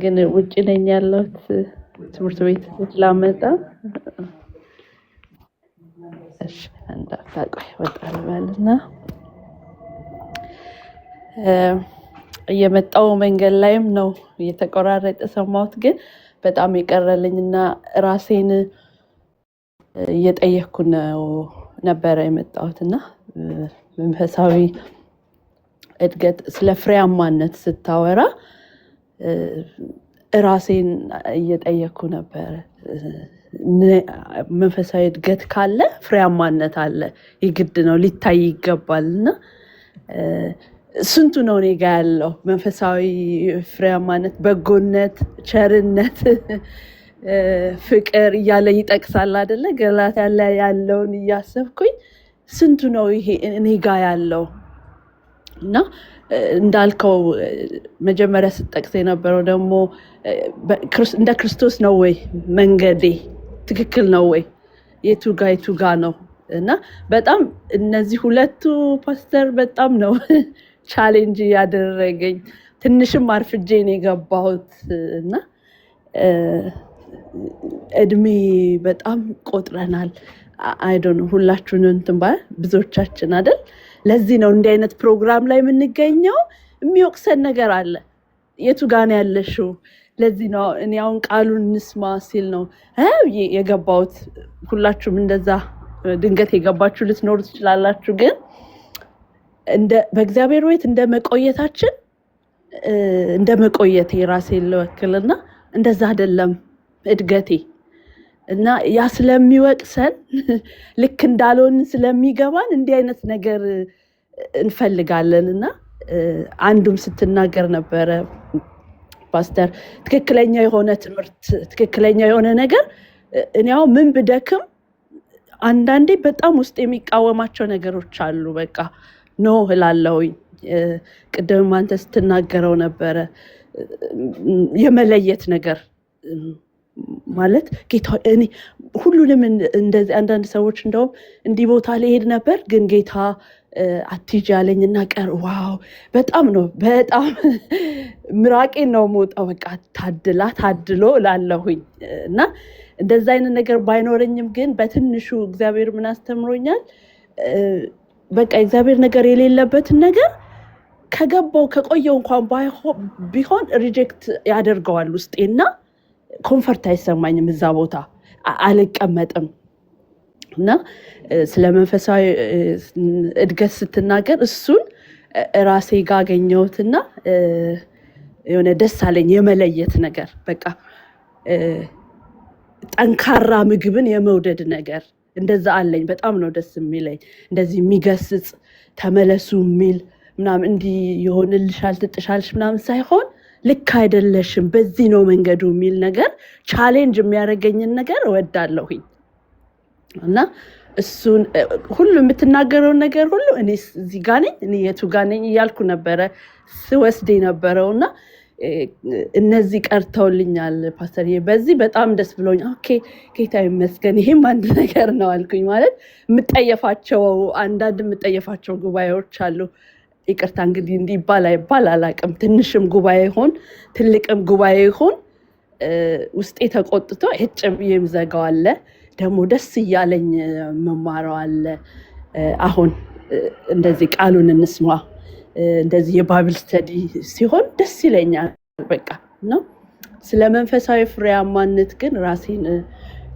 ግን ውጭ ነኝ ያለሁት ትምህርት ቤት ላመጣ። እሺ አንድ አፍታ ቆይ ወጣ ልበልና እየመጣው መንገድ ላይም ነው እየተቆራረጠ ሰማሁት። ግን በጣም የቀረልኝና ራሴን እየጠየቅኩ ነው ነበረ የመጣሁት እና መንፈሳዊ እድገት ስለ ፍሬያማነት ስታወራ ራሴን እየጠየቅኩ ነበረ። መንፈሳዊ እድገት ካለ ፍሬያማነት አለ፣ የግድ ነው ሊታይ ይገባል። እና ስንቱ ነው እኔ ጋ ያለው መንፈሳዊ ፍሬያማነት፣ በጎነት፣ ቸርነት፣ ፍቅር እያለ ይጠቅሳል አይደለ? ገላትያ ላይ ያለውን እያሰብኩኝ ስንቱ ነው ይሄ እኔ ጋ ያለው? እና እንዳልከው መጀመሪያ ስትጠቅስ የነበረው ደግሞ እንደ ክርስቶስ ነው ወይ መንገዴ፣ ትክክል ነው ወይ፣ የቱ ጋ የቱ ጋ ነው? እና በጣም እነዚህ ሁለቱ ፓስተር በጣም ነው challenge ያደረገኝ። ትንሽም አርፍጄ ነው የገባሁት እና እድሜ በጣም ቆጥረናል። I don't know ሁላችሁንም እንትን ባል ብዙዎቻችን አይደል? ለዚህ ነው እንዲህ አይነት ፕሮግራም ላይ የምንገኘው። የሚወቅሰን ነገር አለ። የቱ ጋ ነው ያለሽው? ለዚህ ነው እኔ አሁን ቃሉን እንስማ ሲል ነው የገባሁት። ሁላችሁም እንደዛ ድንገት የገባችሁ ልትኖሩ ትችላላችሁ። ግን በእግዚአብሔር ቤት እንደ መቆየታችን እንደ መቆየቴ ራሴን ልወክልና እንደዛ አይደለም እድገቴ። እና ያ ስለሚወቅሰን ልክ እንዳልሆን ስለሚገባን እንዲህ አይነት ነገር እንፈልጋለን። እና አንዱም ስትናገር ነበረ ፓስተር፣ ትክክለኛ የሆነ ትምህርት ትክክለኛ የሆነ ነገር እኔ አሁን ምን ብደክም አንዳንዴ በጣም ውስጥ የሚቃወማቸው ነገሮች አሉ። በቃ no እላለሁኝ። ቅድም አንተ ስትናገረው ነበረ የመለየት ነገር ማለት ጌታ እኔ ሁሉንም እንደዚህ አንዳንድ ሰዎች እንደውም እንዲህ ቦታ ልሄድ ነበር ግን ጌታ አትሂጂ አለኝና ቀር። wow በጣም ነው በጣም ምራቄን ነው የምወጣው። በቃ ታድላ ታድሎ እላለሁኝ። እና እንደዛ አይነት ነገር ባይኖረኝም ግን በትንሹ እግዚአብሔር ምን አስተምሮኛል፣ በቃ እግዚአብሔር ነገር የሌለበትን ነገር ከገባው ከቆየው እንኳን ቢሆን reject ያደርገዋል ውስጤና comfort አይሰማኝም፣ እዛ ቦታ አልቀመጥም። እና ስለ መንፈሳዊ እድገት ስትናገር እሱን ራሴ ጋር አገኘሁትና የሆነ ደስ አለኝ። የመለየት ነገር በቃ ጠንካራ ምግብን የመውደድ ነገር እንደዛ አለኝ። በጣም ነው ደስ የሚለኝ። እንደዚህ የሚገስጽ ተመለሱ የሚል ምናምን እንዲህ ይሆንልሻል ትጥሻልሽ ምናምን ሳይሆን ልክ አይደለሽም በዚህ ነው መንገዱ የሚል ነገር challenge የሚያደርገኝን ነገር እወዳለሁኝ። እና እሱን ሁሉ የምትናገረውን ነገር ሁሉ እኔ እዚህ ጋር ነኝ እኔ የቱ ጋር ነኝ እያልኩ ነበረ ስወስድ የነበረውና እነዚህ ቀርተውልኛል ፓስተርዬ። በዚህ በጣም ደስ ብሎኛል። okay ጌታ ይመስገን ይሄም አንድ ነገር ነው አልኩኝ። ማለት የምጠየፋቸው አንዳንድ የምጠየፋቸው ጉባኤዎች አሉ። ይቅርታ እንግዲህ እንዲህ ይባል አይባል አላውቅም። ትንሽም ጉባኤ ይሁን ትልቅም ጉባኤ ይሁን ውስጤ ተቆጥቶ እጭ ብዬ የምዘጋው አለ። ደግሞ ደስ እያለኝ መማረው አለ። አሁን እንደዚህ ቃሉን እንስማ እንደዚህ የ Bible study ሲሆን ደስ ይለኛል። በቃ ነው። ስለ መንፈሳዊ ፍሬያማነት ግን ራሴን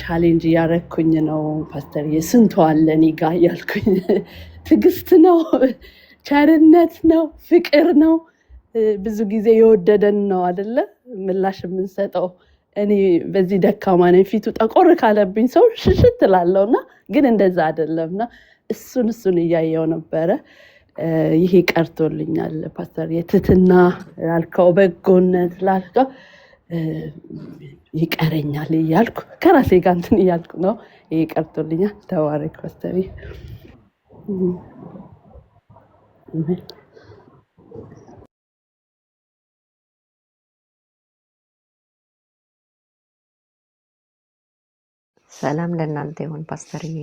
challenge እያረኩኝ ነው ፓስተርዬ። ስንቱ አለ እኔ ጋ እያልኩኝ ትዕግስት ነው፣ ቸርነት ነው፣ ፍቅር ነው። ብዙ ጊዜ የወደደን ነው አይደለ ምላሽ የምንሰጠው። እኔ በዚህ ደካማ ነኝ። ፊቱ ጠቆር ካለብኝ ሰው ሽሽት እላለሁና ግን እንደዛ አይደለምና እሱን እያየው ነበረ። ይሄ ቀርቶልኛል ፓስተር። የትትና ላልከው በጎነት ላልከው ይቀረኛል እያልኩ ከራሴ ጋር እንትን እያልኩ ነው። ይሄ ቀርቶልኛል። ተባረክ ፓስተር። ሰላም ለእናንተ ይሁን ፓስተርዬ።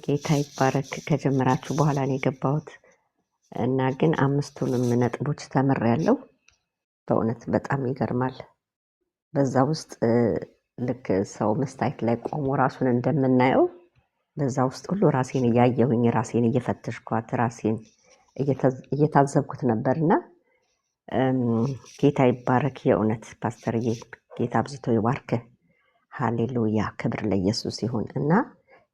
ጌታ ይባረክ። ከጀመራችሁ በኋላ ነው የገባሁት እና ግን 5ቱንም ነጥቦች ተምሬያለሁ። በእውነት በጣም ይገርማል። በዛ ውስጥ ልክ ሰው መስታየት ላይ ቆሞ ራሱን እንደምናየው በዛ ውስጥ ሁሉ ራሴን እያየሁኝ ራሴን እየፈተሽኳት ራሴን እየታዘብኩት ነበርና ጌታ ይባረክ። የእውነት ፓስተርዬ ጌታ አብዝቶ ይባርክ። ሃሌሉያ! ክብር ለኢየሱስ ይሁን እና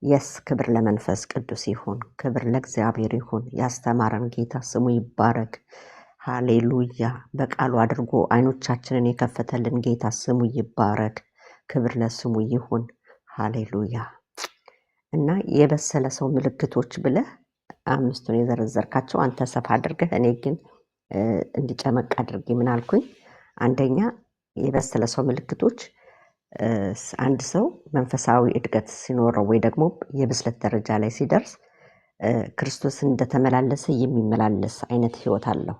yes፣ ክብር ለመንፈስ ቅዱስ ይሁን። ክብር ለእግዚአብሔር ይሁን። ያስተማረን ጌታ ስሙ ይባረክ። ሃሌሉያ! በቃሉ አድርጎ አይኖቻችንን የከፈተልን ጌታ ስሙ ይባረክ። ክብር ለስሙ ይሁን። ሃሌሉያ! እና የበሰለ ሰው ምልክቶች ብለህ አምስቱን የዘረዘርካቸው አንተ ሰፋ አድርገህ፣ እኔ ግን እንዲጨመቅ አድርጌ ምን አልኩኝ? አንደኛ የበሰለ ሰው ምልክቶች አንድ ሰው መንፈሳዊ እድገት ሲኖረው ወይ ደግሞ የብስለት ደረጃ ላይ ሲደርስ ክርስቶስን እንደተመላለሰ የሚመላለስ አይነት ህይወት አለው።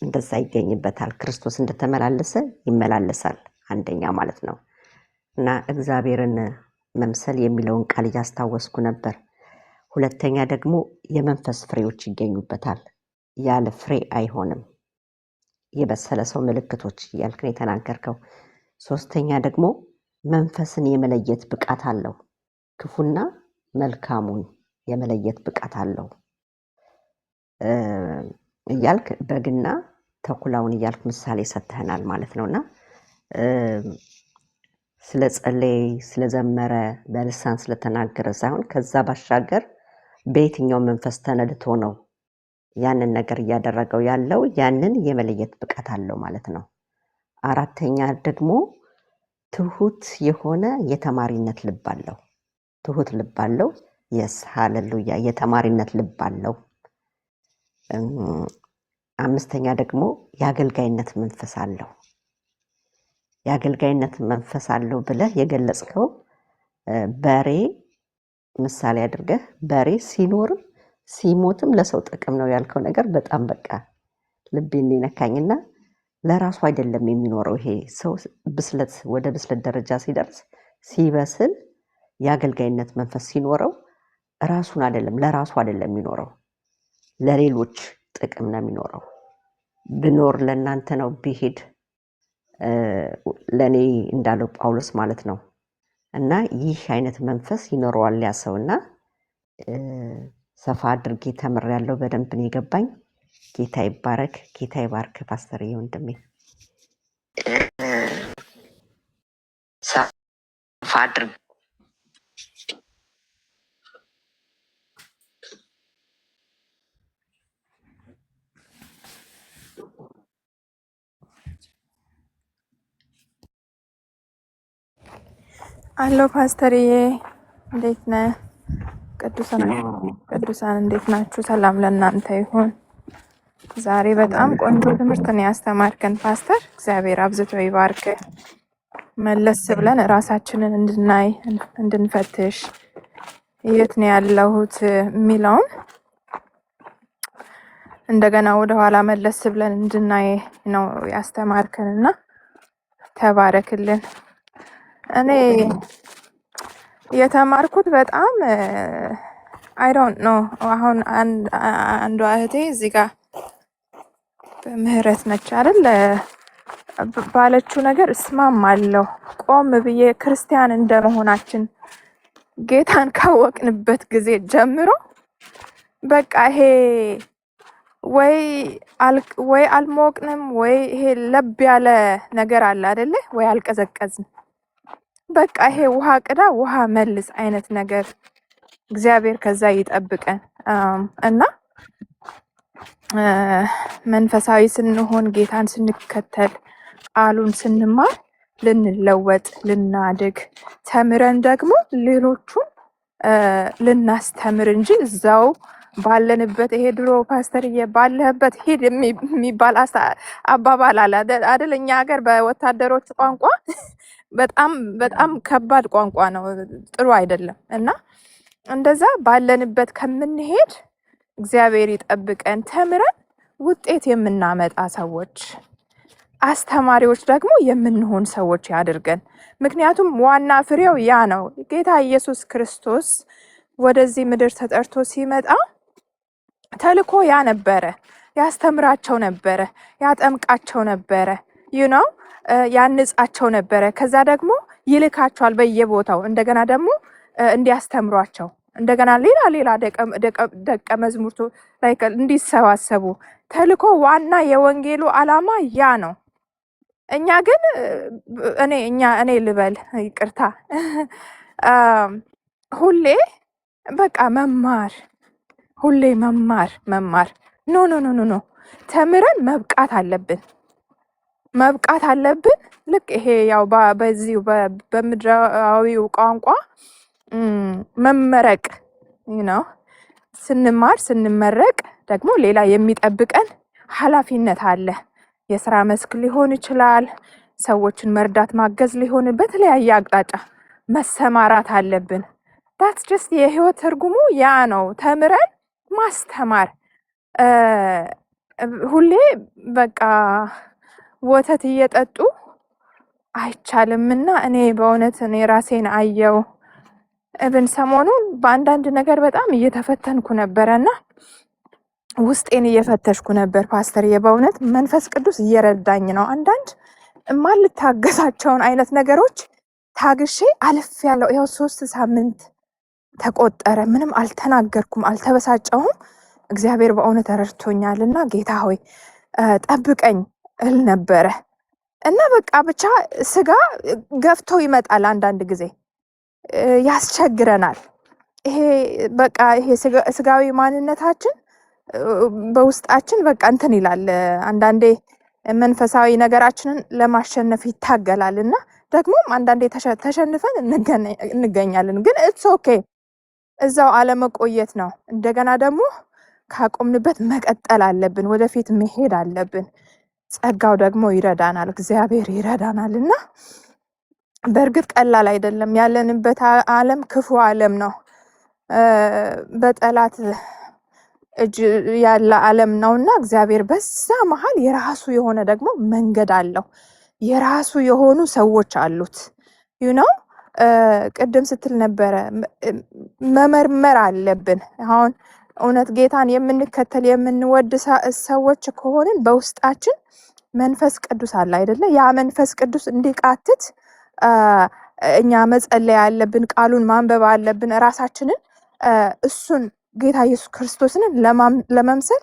እንደዛ ይገኝበታል። ክርስቶስ እንደተመላለሰ ይመላለሳል። አንደኛ ማለት ነው። እና እግዚአብሔርን መምሰል የሚለውን ቃል እያስታወስኩ ነበር። ሁለተኛ ደግሞ የመንፈስ ፍሬዎች ይገኙበታል። ያለ ፍሬ አይሆንም። የበሰለ ሰው ምልክቶች እያልክን የተናገርከው። ሶስተኛ ደግሞ መንፈስን የመለየት ብቃት አለው። ክፉና መልካሙን የመለየት ብቃት አለው እያልክ በግና ተኩላውን እያልክ ምሳሌ ሰጥተህናል ማለት ነው። እና ስለ ጸለየ፣ ስለዘመረ፣ በልሳን ስለተናገረ ሳይሆን ከዛ ባሻገር በየትኛው መንፈስ ተነድቶ ነው ያንን ነገር እያደረገው ያለው፣ ያንን የመለየት ብቃት አለው ማለት ነው። አራተኛ ደግሞ ትሁት የሆነ የተማሪነት ልብ አለው። ትሁት ልብ አለው። Yes፣ ሃሌሉያ! የተማሪነት ልብ አለው። አምስተኛ ደግሞ የአገልጋይነት መንፈስ አለው። የአገልጋይነት መንፈስ አለው ብለህ የገለጽከው በሬ ምሳሌ አድርገህ በሬ ሲኖርም ሲሞትም ለሰው ጥቅም ነው ያልከው ነገር በጣም በቃ ልቤን ነካኝና ለራሱ አይደለም የሚኖረው። ይሄ ሰው ብስለት ወደ ብስለት ደረጃ ሲደርስ፣ ሲበስል፣ የአገልጋይነት መንፈስ ሲኖረው ራሱን አይደለም፣ ለራሱ አይደለም የሚኖረው፣ ለሌሎች ጥቅም ነው የሚኖረው። ብኖር ለእናንተ ነው፣ ብሄድ ለእኔ እንዳለው ጳውሎስ ማለት ነው። እና ይህ አይነት መንፈስ ይኖረዋል ያ ሰው። እና ሰፋ አድርጌ ተምሬያለሁ። በደንብ ነው የገባኝ። ጌታ ይባረክ። ጌታ ይባርክ ፓስተርዬ ወንድሜ። ሰፋ አድርጌ አሎ ፓስተርዬ፣ እንዴት ነህ? ቅዱሳን ቅዱሳን እንዴት ናችሁ? ሰላም ለእናንተ ይሁን። ዛሬ በጣም ቆንጆ ትምህርት ነው ያስተማርከን ፓስተር። እግዚአብሔር አብዝቶ ይባርክ። መለስ ብለን ራሳችንን እንድናይ፣ እንድንፈትሽ፣ የት ነው ያለሁት የሚለውን እንደገና ወደኋላ መለስ ብለን እንድናይ ነው ያስተማርከንና ተባረክልን። እኔ የተማርኩት በጣም I don't know፣ አሁን አንዷ እህቴ እዚህ ጋር በምህረት ነች አይደል ባለችው ነገር እስማማለሁ። ቆም ብዬ ክርስቲያን እንደመሆናችን ጌታን ካወቅንበት ጊዜ ጀምሮ በቃ ይሄ ወይ አልሞቅንም ወይ ይሄ ለብ ያለ ነገር አለ አይደለ? ወይ አልቀዘቀዝም። በቃ ይሄ ውሃ ቅዳ ውሃ መልስ አይነት ነገር፣ እግዚአብሔር ከዛ ይጠብቀን። እና መንፈሳዊ ስንሆን፣ ጌታን ስንከተል፣ ቃሉን ስንማር ልንለወጥ፣ ልናድግ፣ ተምረን ደግሞ ሌሎቹን ልናስተምር እንጂ እዛው ባለንበት፣ ይሄ ድሮ ፓስተርዬ ባለህበት ሂድ የሚባል አባባል አለ አይደል? እኛ ሀገር በወታደሮች ቋንቋ በጣም በጣም ከባድ ቋንቋ ነው፣ ጥሩ አይደለም። እና እንደዛ ባለንበት ከምንሄድ እግዚአብሔር ይጠብቀን። ተምረን ውጤት የምናመጣ ሰዎች፣ አስተማሪዎች ደግሞ የምንሆን ሰዎች ያድርገን። ምክንያቱም ዋና ፍሬው ያ ነው። ጌታ ኢየሱስ ክርስቶስ ወደዚህ ምድር ተጠርቶ ሲመጣ ተልኮ ያ ነበረ። ያስተምራቸው ነበረ፣ ያጠምቃቸው ነበረ፣ ያንጻቸው ነበረ። ከዛ ደግሞ ይልካቸዋል በየቦታው፣ እንደገና ደግሞ እንዲያስተምሯቸው፣ እንደገና ሌላ ሌላ ደቀ መዝሙርቱ like እንዲሰባሰቡ ተልኮ ዋና የወንጌሉ ዓላማ ያ ነው። እኛ ግን እኔ እኛ እኔ ልበል ይቅርታ፣ ሁሌ በቃ መማር፣ ሁሌ መማር መማር፣ no no no no no፣ ተምረን መብቃት አለብን፣ መብቃት አለብን። ልክ ይሄ ያው በዚሁ በምድራዊው ቋንቋ መመረቅ ነው። ስንማር ስንመረቅ ደግሞ ሌላ የሚጠብቀን ኃላፊነት አለ። የስራ መስክ ሊሆን ይችላል፣ ሰዎችን መርዳት ማገዝ ሊሆን፣ በተለያየ አቅጣጫ መሰማራት አለብን። That's just የህይወት ትርጉሙ ያ ነው። ተምረን ማስተማር፣ ሁሌ በቃ ወተት እየጠጡ አይቻልምና እኔ በእውነት እኔ ራሴን አየው። እብን ሰሞኑን በአንዳንድ ነገር በጣም እየተፈተንኩ ነበረና ውስጤን እየፈተሽኩ ነበር። ፓስተር፣ በእውነት መንፈስ ቅዱስ እየረዳኝ ነው። አንዳንድ የማልታገሳቸውን አይነት ነገሮች ታግሼ አልፌያለሁ። ይኸው 3 ሳምንት ተቆጠረ። ምንም አልተናገርኩም፣ አልተበሳጨሁም። እግዚአብሔር በእውነት ረድቶኛል እና ጌታ ሆይ ጠብቀኝ እል ነበረ። እና በቃ ብቻ ስጋ ገፍቶ ይመጣል፣ አንዳንድ ጊዜ ያስቸግረናል። ይሄ በቃ ይሄ ስጋዊ ማንነታችን በውስጣችን በቃ እንትን ይላል። አንዳንዴ መንፈሳዊ ነገራችንን ለማሸነፍ ይታገላል እና ደግሞም አንዳንዴ ተሸንፈን እንገኛለን። ግን it's okay፣ እዛው አለመቆየት ነው። እንደገና ደግሞ ካቆምንበት መቀጠል አለብን፣ ወደፊት መሄድ አለብን። ጸጋው ደግሞ ይረዳናል፣ እግዚአብሔር ይረዳናል። እና በእርግጥ ቀላል አይደለም። ያለንበት ዓለም ክፉ ዓለም ነው። በጠላት እጅ ያለ ዓለም ነው እና እግዚአብሔር በዛ መሀል የራሱ የሆነ ደግሞ መንገድ አለው። የራሱ የሆኑ ሰዎች አሉት። ቅድም ስትል ነበረ፣ መመርመር አለብን። አሁን እውነት ጌታን የምንከተል የምንወድ ሰዎች ከሆንን በውስጣችን መንፈስ ቅዱስ አለ አይደለ? ያ መንፈስ ቅዱስ እንዲቃትት እኛ መጸለይ አለብን፣ ቃሉን ማንበብ አለብን። ራሳችንን እሱን ጌታ ኢየሱስ ክርስቶስን ለመምሰል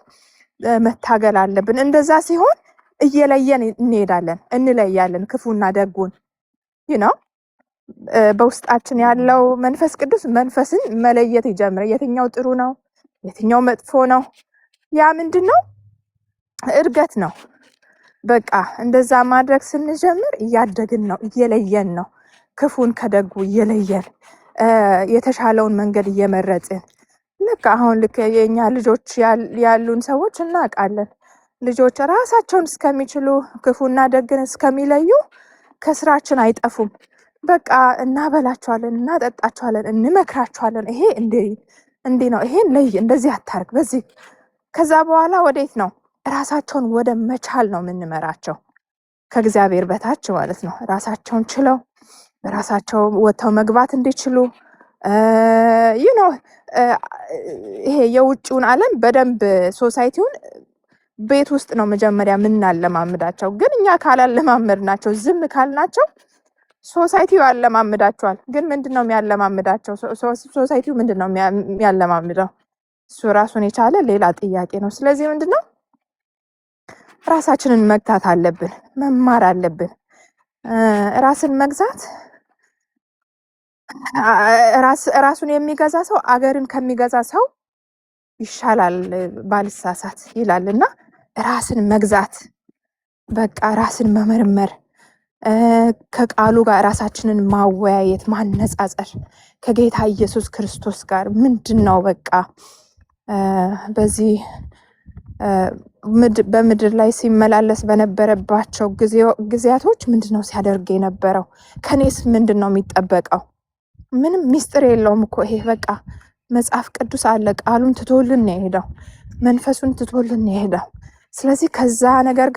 መታገል አለብን። እንደዛ ሲሆን እየለየን እንሄዳለን፣ እንለያለን ክፉና ደጉን። በውስጣችን ያለው መንፈስ ቅዱስ መንፈስን መለየት ይጀምራል። የትኛው ጥሩ ነው፣ የትኛው መጥፎ ነው። ያ ምንድን ነው? እድገት ነው። በቃ እንደዛ ማድረግ ስንጀምር እያደግን ነው፣ እየለየን ነው፣ ክፉን ከደጉ እየለየን የተሻለውን መንገድ እየመረጥን። ልክ አሁን ልክ የእኛ ልጆች ያሉን ሰዎች እናውቃለን። ልጆች ራሳቸውን እስከሚችሉ፣ ክፉና ደግን እስከሚለዩ ከስራችን አይጠፉም። በቃ እናበላቸዋለን፣ እናጠጣቸዋለን፣ እንመክራቸዋለን። ይሄ እንዲህ እንዲህ ነው፣ ይሄን ለይ፣ እንደዚህ አታርግ፣ በዚህ። ከዛ በኋላ ወዴት ነው? ራሳቸውን ወደ መቻል ነው የምንመራቸው፣ ከእግዚአብሔር በታች ማለት ነው። ራሳቸውን ችለው በራሳቸው ወጥተው መግባት እንዲችሉ ይሄ የውጭውን ዓለም በደንብ society ውን ቤት ውስጥ ነው መጀመሪያ የምናለማምዳቸው። ግን እኛ ካላለማመድናቸው፣ ዝም ካልናቸው society ው ያለማምዳቸዋል። ግን ምንድን ነው የሚያለማምዳቸው? Society ው ምንድን ነው የሚያለማምደው? እሱ ራሱን የቻለ ሌላ ጥያቄ ነው። ስለዚህ ምንድን ነው፣ ራሳችንን መግታት አለብን፣ መማር አለብን። ራስን መግዛት፣ ራሱን የሚገዛ ሰው አገርን ከሚገዛ ሰው ይሻላል ባልሳሳት ይላል። እና ራስን መግዛት፣ በቃ ራስን መመርመር፣ ከቃሉ ጋር ራሳችንን ማወያየት፣ ማነጻጸር ከጌታ ኢየሱስ ክርስቶስ ጋር ምንድን ነው፣ በቃ በዚህ በምድር ላይ ሲመላለስ በነበረባቸው ጊዜያቶች ምንድን ነው ሲያደርግ የነበረው? ከኔስ ምንድን ነው የሚጠበቀው? ምንም ሚስጥር የለውም እኮ ይሄ። በቃ መጽሐፍ ቅዱስ አለ። ቃሉን ትቶልን ነው የሄደው። መንፈሱን ትቶልን ነው የሄደው። ስለዚህ ከዛ ነገር